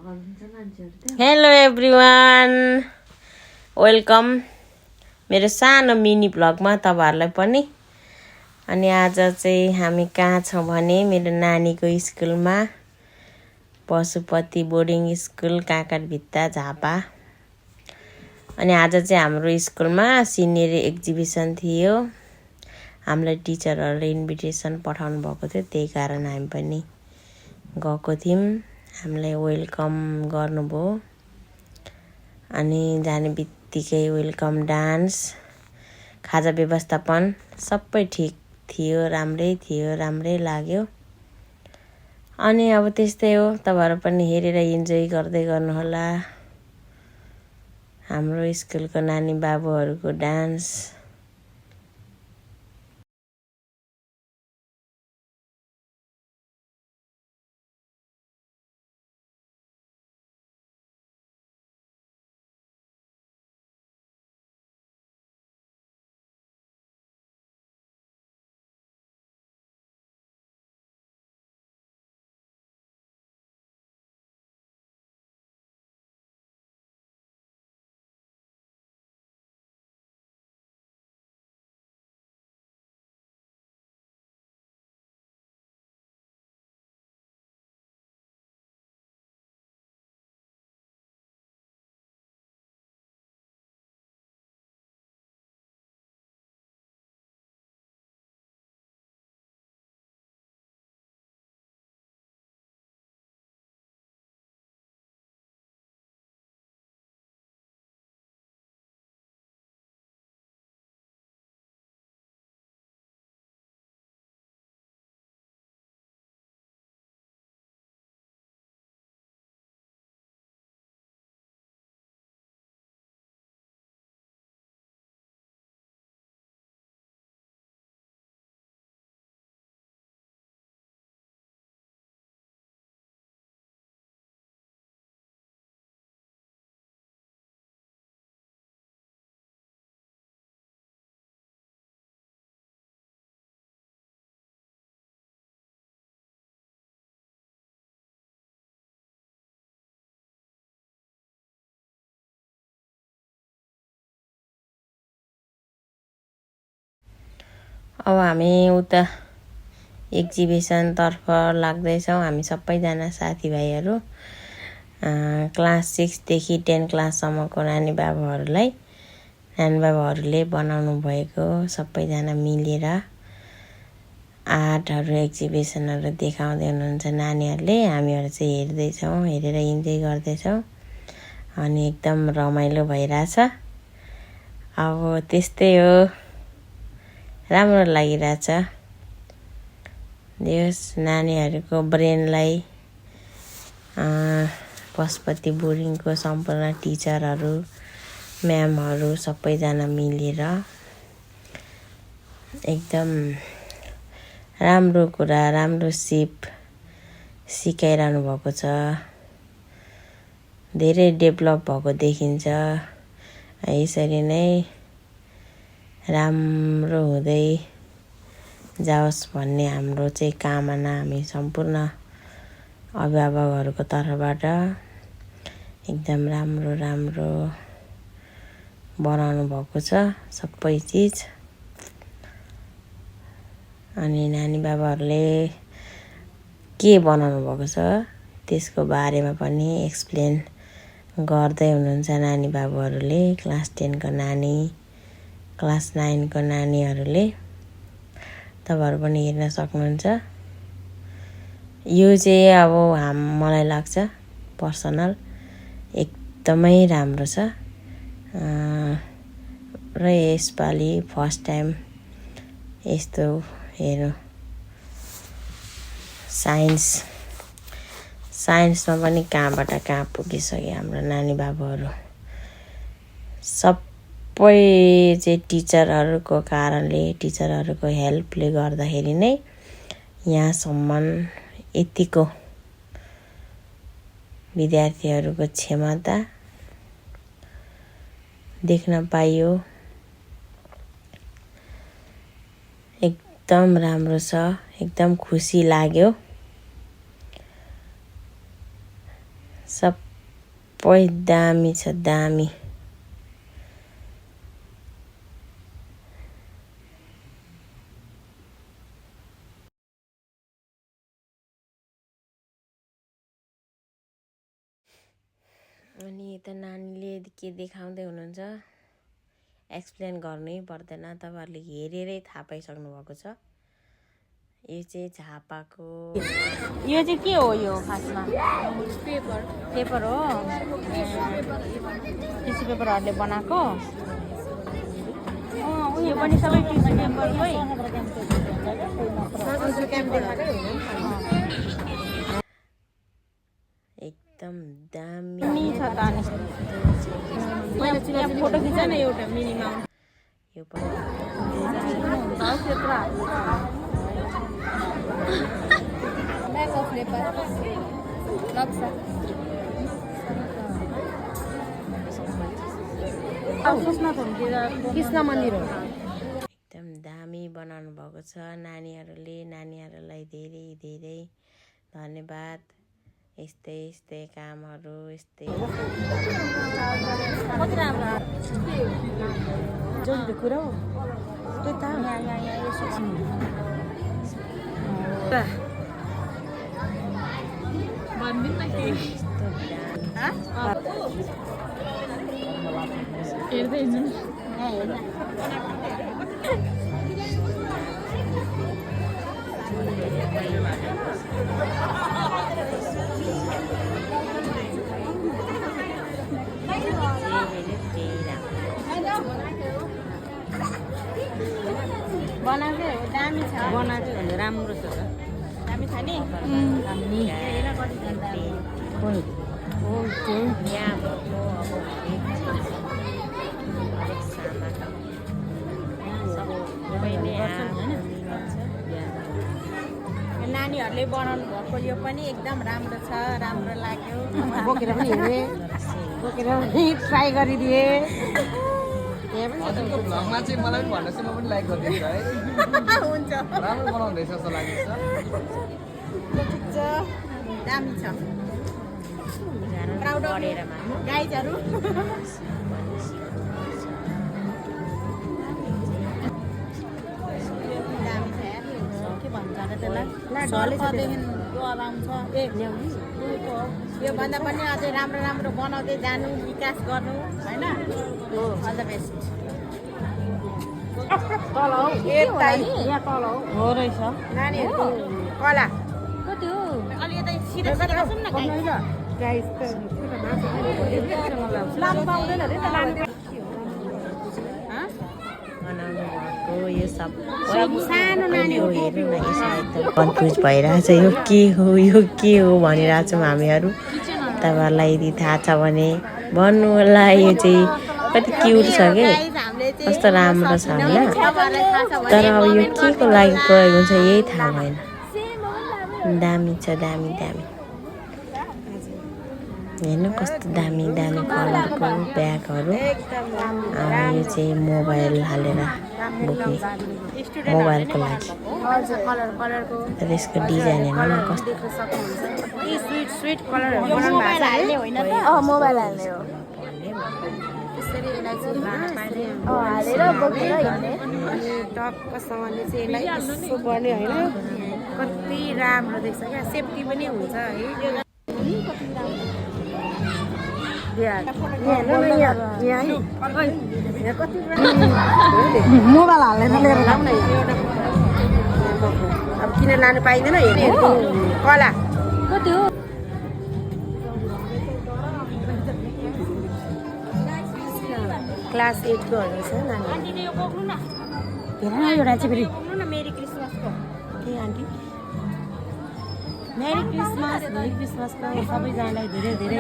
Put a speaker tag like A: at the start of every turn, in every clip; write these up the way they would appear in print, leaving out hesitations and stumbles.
A: Hello everyone, welcome मेरो सानो mini भ्लगमा तपाईहरुलाई पनि। अनि आज चाहिँ हामी कहाँ छौं भने मेरो नानीको स्कुलमा, पशुपति बोर्डिङ स्कुल काकरभित्ता झापा। अनि आज चाहिँ हाम्रो स्कुलमा सिनियर एक्जिबिसन थियो। हामीलाई टिचरहरुले इन्भिटेसन पठाउनु भएको थियो, त्यही कारण हामी पनि गएको थियौं। हामीलाई वेलकम गर्नुभयो। अनि जाने बित्तिकै वेलकम डान्स, खाजा व्यवस्थापन सबै ठीक थियो, राम्रै लाग्यो। अनि अब त्यस्तै हो, तपाईहरु पनि हेरेर इन्जोय गर्दै गर्नुहोला हाम्रो स्कुलको नानी बाबुहरुको डान्स। अब हामी उता एक्जिबिसन तर्फ लाग्दैछौं। हामी सबैजना साथीभाइहरु क्लास 6 देखि 10 क्लाससम्मको नानी बाबुहरुले बनाउनु भएको सबैजना मिलेर आर्टहरु एक्जिबिसनहरु देखाउँदै हुनुहुन्छ नानीहरुले। हामीहरु चाहिँ हेर्दै छौं, हेरेर इन्जोय गर्दै छौं। अनि एकदम रमाइलो भइराछ। अब त्यस्तै हो, राम्रो लागिराछ। देश नानीहरुको ब्रेनलाई पशुपति बोर्डिङको सम्पूर्ण टिचरहरु, म्यामहरु सबैजना मिलेर एकदम राम्रो कुरा, राम्रो सिप सिकाइरहनु भएको छ। धेरै डेभलप भएको देखिन्छ। यसरी नै राम्रो हुँदै जाओस् भन्ने हाम्रो चाहिँ कामना हामी सम्पूर्ण अभिभावकहरुको तर्फबाट। एकदम राम्रो बनाउनु भएको छ सबै चीज। अनि नानी बाबाहरुले के बनाउनु भएको छ त्यसको बारेमा पनि एक्सप्लेन गर्दै हुनुहुन्छ नानी बाबुहरुले। क्लास 10 को नानी, क्लास 9 को नानीहरुले। तपाईहरु पनि हेर्न सक्नुहुन्छ। यो चाहिँ अब मलाई लाग्छ पर्सनल एकदमै राम्रो छ। र यसपालि फर्स्ट टाइम यस्तो हेर्नु साइन्समा पनि कहाँबाट कहाँ पुगिसक्यो हाम्रो नानी बाबुहरु। सबै चाहिँ टिचरहरुको कारणले, टिचरहरुको हेल्पले गर्दाखेरि नै यहाँसम्म यतिको विद्यार्थीहरुको क्षमता देख्न पाइयो। एकदम राम्रो छ, एकदम खुसी लाग्यो। सबै दामी छ दामी अनि यता नानीले के देखाउँदै हुनुहुन्छ एक्सप्लेन गर्नै पर्दैन तपाईहरुले हेरेरै थाहा पाइसक्नु भएको छ यो चाहिँ झापाको यो चाहिँ के हो यो खासमा पेपर हो टिस्यु पेपरहरुले बनाएको यो पनि सबै टिस्यु पेपरकै एकदम दामी छ त मैले फोटो खिचा न एउटा मिनिमा यो पनि कृष्ण मन्दिर हो एकदम दामी बनाउनु भएको छ नानीहरूलाई धेरै धेरै धन्यवाद यस्तै कामहरु यस्तै कति राम्रो जल्दी कुरा हो त्यता यहाँ यसो भन्दिन के हेर्दै जाउँ बनाएको दामी छ बनाएको भने राम्रो छ दामी छ नि दामी हेर कति दामी हो त्यो यहाँ भएको नानीहरूले बनाउनु भएको यो पनि एकदम राम्रो छ राम्रो लाग्यो बोकेर पनि हेरे बोकेर पनि ट्राई गरिदिए
B: हजुरको भ्लगमा चाहिँ मलाई पनि भन्नुहोस् म पनि लाइक गरिदिन्छु है
A: हुन्छ
B: राम्रो बनाउँदैछ जस्तो लाग्दैछ
A: ठिक छ दामी छ प्राउड अफ गाइजहरु यो भन्दा पनि अझै राम्रो राम्रो बनाउँदै जानु विकास गर्नु हैन अल द बेस्ट तल हो यहाँ तल हो रहेछ नानीहरुको कला कति हो अलि यता सिधा सिधा बसौँ न गाइस लाम पाउँदैन रे त लानु यो सब सानो नानीहरु हेर्नु न यसमा एकदम कन्फ्युज भइरहेछ यो के हो भनिरहेछौँ हामीहरु तपाईहरुलाई यदि थाहा छ भने भन्नु होला यो चाहिँ कति क्यूट छ के कस्तो राम्रो छ हैन तर अब यो के को लागि प्रयोग हुन्छ यही थाहा भएन दामी छ दामी हेर्नु कस्तो दामी कलरको ब्यागहरु यो चाहिँ मोबाइल हालेर बोक्ने मोबाइलको लागि तर यसको डिजाइन हेर्नु न कस्तो स्वीट कलरहरु बनाउनु भएको छ मोबाइल हाल्ने हो त्यसरी यसलाई चाहिँ हालेर बोकेर हिँड्ने अनि टक्कसँगले चाहिँ यसलाई यसो गर्ने हैन कति राम्रो देख्छ क्या सेफ्टी पनि हुन्छ है मोबाइल हालेर लिएर जाउँ न अब किन लानु पाइँदैन हेर्ने कला कति हो क्लास 8 को रहेछ नानी आन्टीले यो बोक्नु न हेर न एउटा चाहिँ फेरि बोक्नु न मेरी क्रिसमसको के आन्टी मेरी क्रिसमसको सबैजनालाई धेरै धेरै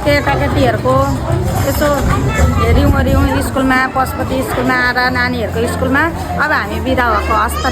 C: केटाकेटीहरूको यसो हेऱ्यौँ स्कुलमा पशुपति स्कुलमा आएर नानीहरूको स्कुलमा अब हामी बिदा भएको हस्त